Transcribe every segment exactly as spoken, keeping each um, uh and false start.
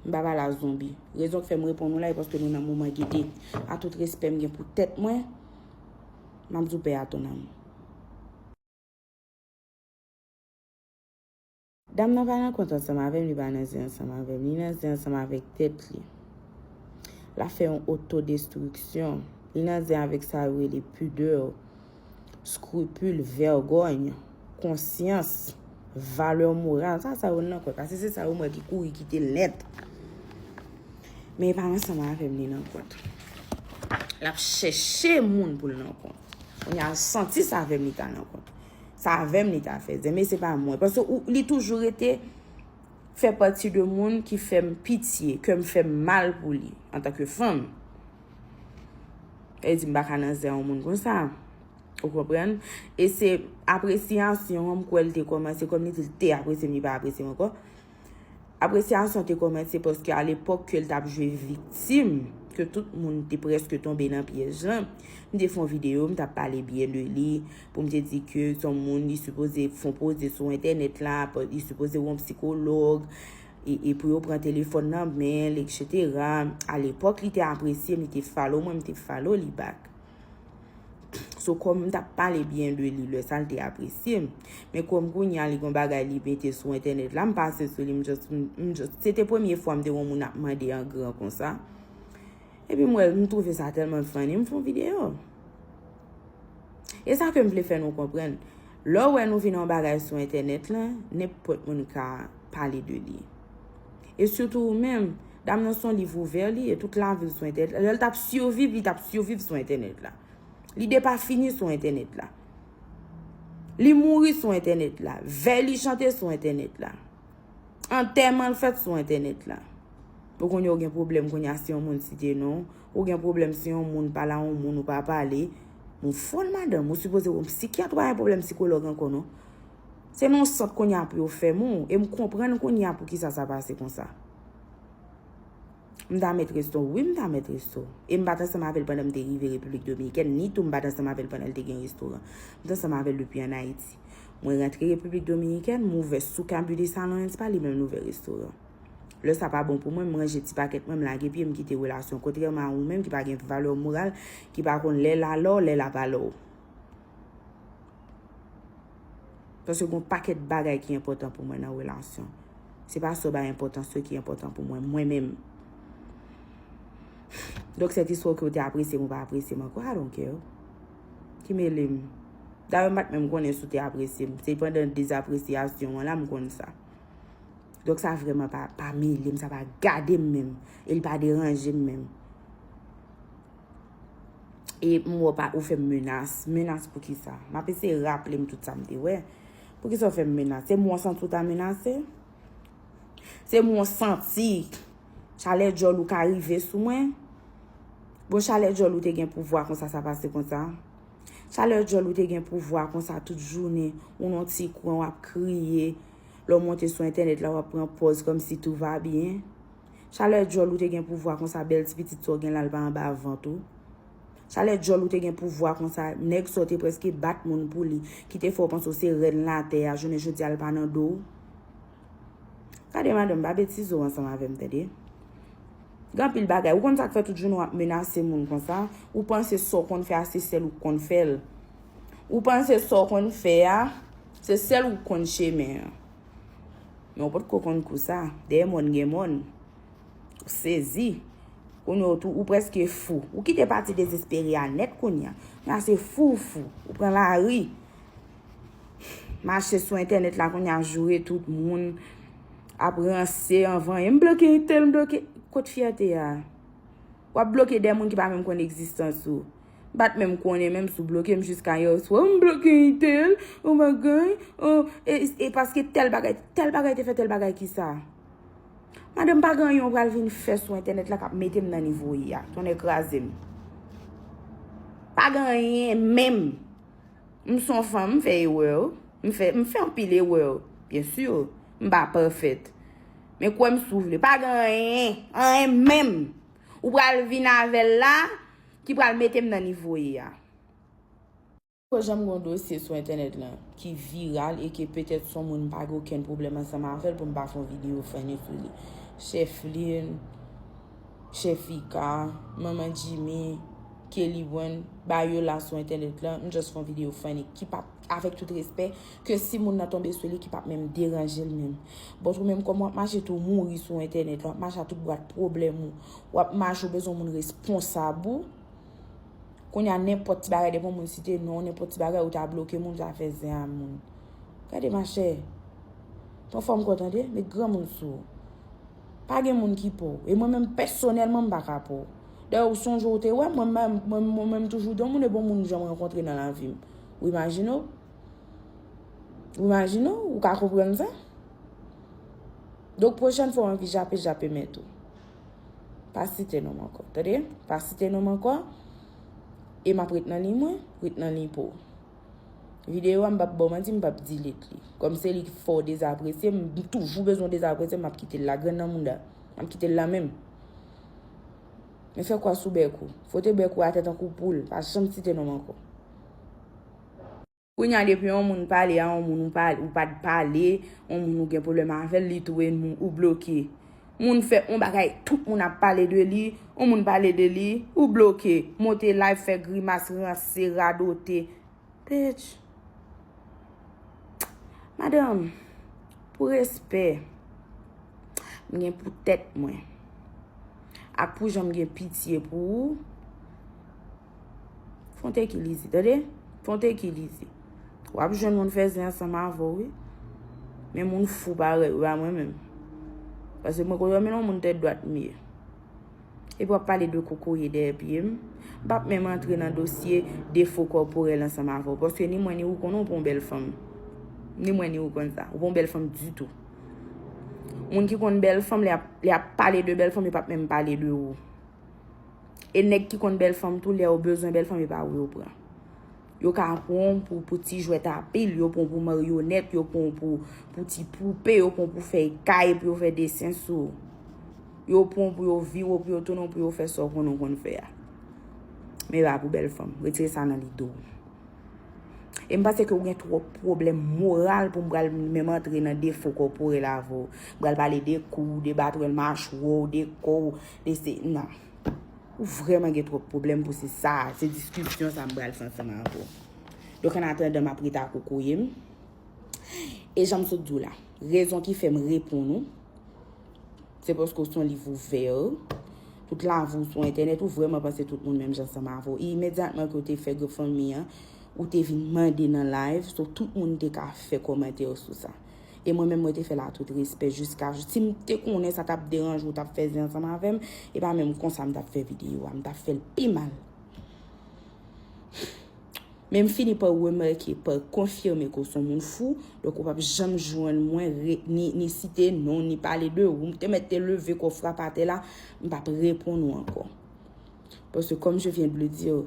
M pa pale a zonbi. Rezon k fè m reponn ou la, e paske nou nan moman gede. A tout respè m gen pou tèt mwen, m ap di w paix à ton âme. Dam nan pa nan kont ansanm avè m, li pa nan zen ansanm avè m. Li nan zen ansanm avèk tèt li. L ap fè yon otodestriksyon. Li nan zen avèk sa yo rele pidè, skripil, vègòny, konsyans, valè moral. Sa, sa yo nan kont. Paske se sa yo m wè ki kouri kite l nèt. Men e pa ansanm avè m li nan kont. L ap chèche moun pou l nan kont. Kounye a l santi sa avè m li ta nan kont. Sa avè m li ta fè zen, men se pa mwen. Paske ou, li toujou rete fè pati de moun ki fè m pitye, kè m fè m mal pou li, antanke fanm. E di m pa ka nan zen yon moun konsa. Ou konprann? E se apresyasyon an, m kwè l te kòmanse, kòm li di l te apresye m, li pa apresye m ankò. Apresyasyon te kòmanse paske alepòk ke l t ap jwe viktim, ke tout moun te prèske tonbe nan pyèj lan, m te fè yon videyo, m t ap pale byen de li, pou m te di ke se yon moun li sipoze fè yon poze sou entènèt la, li sipoze wè yon sikològ, e, e pou yo pran telefòn nan men l, etsetera. Alepòk, li te apresye m, li te follow mwen, m te follow li back. So, kòm m t ap pale byen de li, lè sa l te apresye m. Men kòm kounye a li gon bagay li mete sou entènèt la, m pase sou li, m just, m, m just, se te premye fwa m te wè yon moun ap mande an gran konsa. Epi m wè, m twouve sa tèlman funny, m fè yon videyo. E sa ke m vle fè nou konprann. Lè w wè nou vin yon bagay sou entènèt la, nenpòt moun ka pale de li. E sitou ou menm, dam nan se yon liv ouvè li ye, tout lavi l sou entènèt. Lè l t ap siviv, li t ap siviv sou entènèt la. Li depafini sou entènèt la. Li mouri sou entènèt la. Vèy li chante sou entènèt la. Antèman l fèt sou entènèt la. Ou konnen ou gen pwoblèm kounye a si yon moun site non w. Ou gen pwoblèm si yon moun pale a yon moun ou pa pale. Ou fòl madanm, ou sipoze wè yon sikyat, ou pa gen pwoblèm sikològ ankò non. Se nan yon sant kounye a pou yo fèmen w. E m konprann kounye a poukisa sa pase konsa. M ta mèt resto, wi, m ta mèt resto. E m pa t ansanm avè l pandan m te rive Repiblik Dominikèn, ni tou m pa t ansanm avè l pandan l te gen restoran. M t ansanm avè l depi ann Ayiti. Mwen rantre Repiblik Dominikèn, m ouvè Souka Beauty Salon and Spa, li menm l ouvè restoran. Lè sa pa bon pou mwen, m ranje ti pakèt mwen, m lage pye, m kite relasyon. Kontrèman a ou menm ki pa gen valè moral, ki pa konn lè l a lè w, lè l a pa lè w. Paske gon pakèt bagay ki enpòtan pou mwen nan relasyon. Se pa sa w bay enpòtans yo ki enpòtan pou mwen, mwen menm. Donk, sèt istwa ke w te apresye m, ou pa apresye m ankò, I don't care. Ki mele m? Dayè, m pa t menm konnen si w te apresye m. Se pandan dezapresyasyon an la m konn sa. Donk, sa vrèman pa, pa mele m, sa pa gade m menm. E li pa deranje m menm. E m wè w pa, ou fè m menas. Menas pou kisa? M ap eseye raple m tout sa m te wè. Poukisa w fè m menas? Se mwen w santi w ta menase? Se mwen w santi chalè djòl ou ka rive sou mwen? Bon, chalè djòl ou te gen pouvwa konsa, sa pase konsa? Chalè djòl ou te gen pouvwa konsa tout jounen, ou nan ti kwen, w ap kriye. Lè w monte sou entènèt la, w ap pran pòz kòmsi tout va byen. Chalè djòl ou te gen pouvwa konsa, bèl ti pitit sa w gen la, l pa anba vant ou. Chalè djòl ou te gen pouvwa konsa, nèg sa w te prèske bat moun pou li, ki te fè w panse w se rèn latè a, jounen jodi a l pa nan do w. Gade madanm, pa betize w ansanm avè m, tande. Gen anpil bagay. Ou konn sa k fè tout jounen w ap menase moun konsa? Ou panse sa w konn fè a, se sèl ou k konn fè l. Ou panse sa w konn fè a, se sèl ou k konn chemen an. Men w potko konn kou sa. Dèyè mòn gen mòn. Ou sezi. Kounye a w tou, ou prèske fou. Ou kite pati dezespere a nèt kounye a. Kounye a se fou w fou. Ou pran lari. Mache sou entènèt la kounye a, joure tout moun. Ap ranse, anvanyen. M bloke entèl, m bloke. Kot fyète a? W ap bloke de moun ki pa menm konn egzistans ou. M pa t menm konnen menm si w bloke m jiska yè swa. M bloke entèl, yon bagay, oh, e, e paske tèl bagay, tèl bagay te fè tèl bagay kisa? Madanm, pa gen anyen w pral vin fè sou entènèt la k ap mete m nan nivo w ye a. Tonnè kraze m. Pa gen anyen menm. M se yon fanm, m fè erè, wi. M fè, m fè anpil erè, byen si. M pa pafèt. Men kwè m si w vle. Pa gen anyen, anyen menm. Ou pral vin avè l la, ki pral mete m nan nivo w ye a. Poko janm gen yon dosye sou entènèt lan ki viral e ke petèt se yon moun m pa gen okenn pwoblèm ansanm avè l pou m pa fè yon videyo funny sou li. Cheflin, Chefika, Manman Jimmy, Kelly Brand, ba yo la sou entènèt la. M just fè yon videyo funny ki pa, avèk tout respè, ke si moun nan tonbe sou li, ki p ap menm deranje l menm. But ou menm, kòman w ap mache tou mouri sou entènèt la, w ap mache a tout bwat pwoblèm ou, w ap mache, ou bezwen moun responsab ou. Kounye a, nenpòt ti bagay, depi yon moun site non, nenpòt ti bagay, ou ta bloke moun, ou ta fè zen a moun. Gade, machè. Pran fòm kò, tande? Met granmoun sou ou. Pa gen moun ki pa w. E mwen menm, pèsonèlman, m pa ka pa w. Dayè, ou sonje w te wè, mwen menm, mwen, mwen menm toujou di yon moun e bon moun jan m rankontre nan lavi m. Ou imajine w? Ou imajine w? Ou ka konprann sa? Donk, pwochèn fwa w anvi jape, jape mèt ou. Pa site non m ankò. Tande? Pa site non m ankò. E m ap ret nan liy mwen, ret nan liy pa w. Videyo a, m p ap ba w manti, m p ap delete li. Kòm se li ki fè w dezapresye, m toujou bezwen w dezapresye, m ap kite l la grenn nan mouda. M ap kite l la menm. Men fè kwa sou bèk ou. Fwote bèk ou atè tankou poul. Pa janm site non m ankò. Kounye a, depi yon moun pale a yon moun ou pa, ou pa t pale, yon moun ou gen pwoblèm avè l, li tou enmi w, ou bloke. Moun fè yon bagay, tout moun ap pale de li, yon moun pale de li, ou bloke. Monte live, fè grimas, ranse, radote. Bitch. Madanm, pou respè m gen pou tèt mwen, ak pou jan m gen pitye pou ou, fè w trankwilize, tande? Fè w trankwilize. W ap jwenn moun fè zen ansanm avè w, wi. Men moun fou parèy ou pa mwen menm. Paske mwen, kote w mennen yon moun tèt dwat m ye. Epi w ap pale de kokoye dèyè pye m. M p ap menm antre nan dosye defo kòporèl ansanm avè w. Paske ni mwen ni ou konnen ou pa yon bèl fanm. Ni mwen ni ou konn sa. Ou pa yon bèl fanm ditou. Moun ki konn bèl fanm, lè y ap, lè y ap pale de bèl fanm, yo p ap menm pale de ou. E nèg ki konn bèl fanm tou, lè yo bezwen bèl fanm, e pa ou yo pran. Yo ka pran w pou, pou ti jwèt a pil, yo pran w pou maryonèt, yo pran w pou, pou ti poupe, yo pran w pou fè kay, pou yo fè desen sou ou. Yo pran w pou yo vire w, pou yo tounen w, pou yo fè sa w konnen w konn fè a. Men e pa pou bèl fanm. Retire sa nan lide w. E m panse ke ou gen twòp pwoblèm moral pou m pral menm antre nan defo kòporèl avè w. M pral pale de kou, de batwèl machwè w, de kò w, de se, non. Ou vrèman gen twòp pwoblèm pou se sa, se diskisyon sa m pral fè ansanm avè w. Donk, annatandan, m ap ret akokoye m. E jan m sot di w la, rezon ki fè m reponn ou, se paske w se yon liv ouvè. Tout lavi w sou entènèt, ou vrèman panse tout moun menm jan ansanm avè w. E imedyatman ke w te fè gwoup fanmi an, ou te vin mande nan live, so tout moun te ka fè kòmantè sou sa. E mwen menm, mwen te fè l a tout respè jiska, si m te konnen sa t ap deranje w, w t ap fè zen ansanm avè m, e pa menm konsa m t ap fè videyo a, m t ap fè l pi mal. Men m fini pa remake, pa konfime ke w se yon moun fou, donk ou p ap janm jwenn mwen re, ni, ni site non, ni pale de ou. M te mèt te leve kò frape atè la, m p ap reponn ou ankò. Paske, comme je viens de le dire,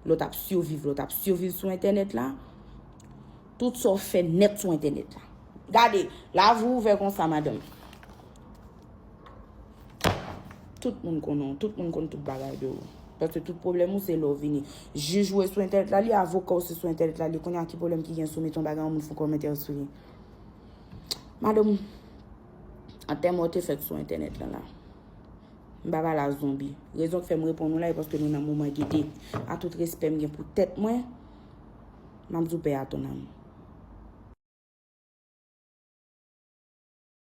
lè w t ap siviv, lè w t ap siviv sou entènèt la, tout sa w fè nèt sou entènèt la. Gade, lavi w ouvè konsa, madanm. Tout moun konnen w, tout moun konn tout bagay de ou. Paske tout pwoblèm ou se lè w vini. Jij ou e sou entènèt la, li avoka w se sou entènèt la, li konnen a ki pwoblèm ki gen sou mete yon bagay, yon moun fè yon kòmantè sou li. Madanm, antèman w te fèt sou entènèt la la. M pa pale a zonbi. Rezon k fè m reponn ou la, e paske nou nan moman gete. A tout respè m gen pou tèt mwen, m ap di w paix à ton âme.